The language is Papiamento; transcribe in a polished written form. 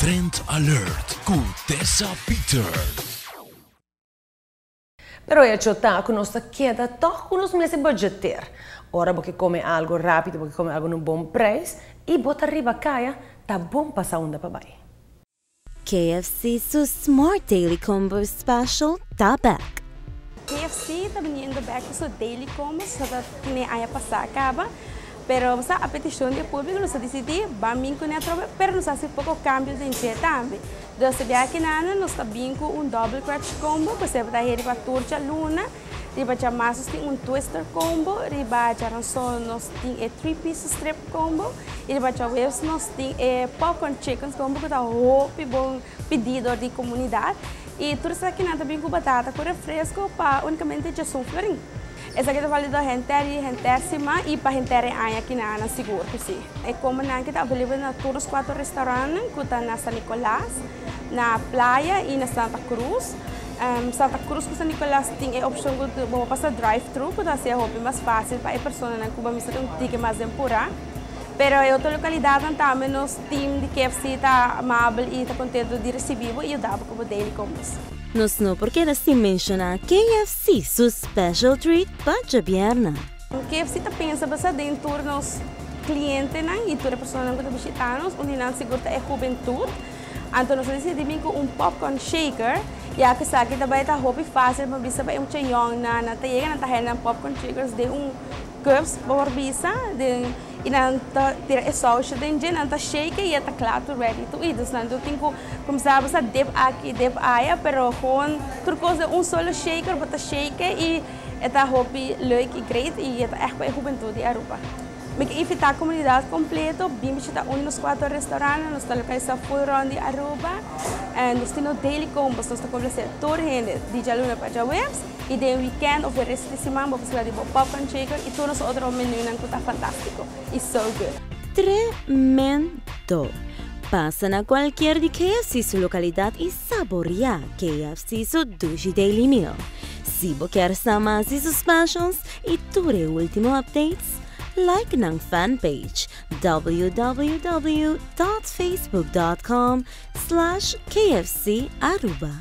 Trend Alert cu Tessa Peters. Pero e hecho ta cu nos ta keda toch cu nos mester budgeteer. Ora bo ke come algo rapido, bo ke come algo na un bon prijs y bo ta riba caya, ta bon pa sa unda pa bay. KFC su Smart Daily Combo Special ta back. KFC ta biniendo back cu su Daily Combo, so ta tine aña pasa caba, pero sa a peticion di e publico nos a dicidi ban bin cune atrobe, pero nos a haci poco cambio den dje tambe. Dus e biaha kinan nos ta bin cu un Double Crunch Combo cu esey ta riba tur djaluna, riba djamas nos tin un Twister Combo, riba djaranson nos tin e Three Piece Strip Combo y riba djaweps nos tin e Popcorn Chicken Combo cu ta hopi bon pidi dor di comunidad y tur esakinan ta bin cu batata cu refresco pa unicamente djasun florin. Esaki ta valido henter y henter siman y pa henter e aña kinan sigur cu si. E combonan aki ta available na tur nos cuatro restaurantnan cu ta na San Nicolas, na Playa y na Santa Cruz. Santa Cruz cu San Nicolas tin e opcion cu bo por pasa drive thru cu ta haci hopi mas facil pa e personanan cu bo mester un tiki mas den pura. Pero e otro localidadnan tambe nos team di KFC ta amabel y ta contento di ricibi bo y yuda bo cu bo daily combos. Nos no por keda sin menciona KFC su special treat pa djabièrnè. KFC ta pensa basa den tur nos clientenan y tur e personanan cu ta bishita nos, un di nan sigur ta e hubentud. Anto nos a dicidi bin cu un popcorn shaker, ya cu esaki ta bay ta hopi facil pa bisa pa e mucha yongnan, nan ta yega nan ta haya nan popcorn shakers den un cups bo por bisa den y nan ta tira e sausje den dje, nan ta shake y e ta cla tur ready to eat. Dus nan no tin cu cuminsa bisa dip aki dip aya, pero gewoon tur cos den un solo shaker bo ta shake y e ta hopi leuk y great y e ta echt pa e hubentud di Aruba. Mi ke invita comunidad completo bin bishita un di nos cuatro restaurantnan. Nos ta localisa full rond di Aruba. Nos tin nos daily combos, nos ta complace tur hende di djaluna pa djaweps y den weekend of e resto di siman bo por sala di bo popcorn shaker y tur nos otro menunan cu ta fantastico y so good. Tremendo! Pasa na cualkier di KFC su localidad y saborea KFC su dushi daily meal. Si bo kier sa mas di su specials y tur e ultimo updates, like nan fanpage www dot facebook dot com slash KFC Aruba.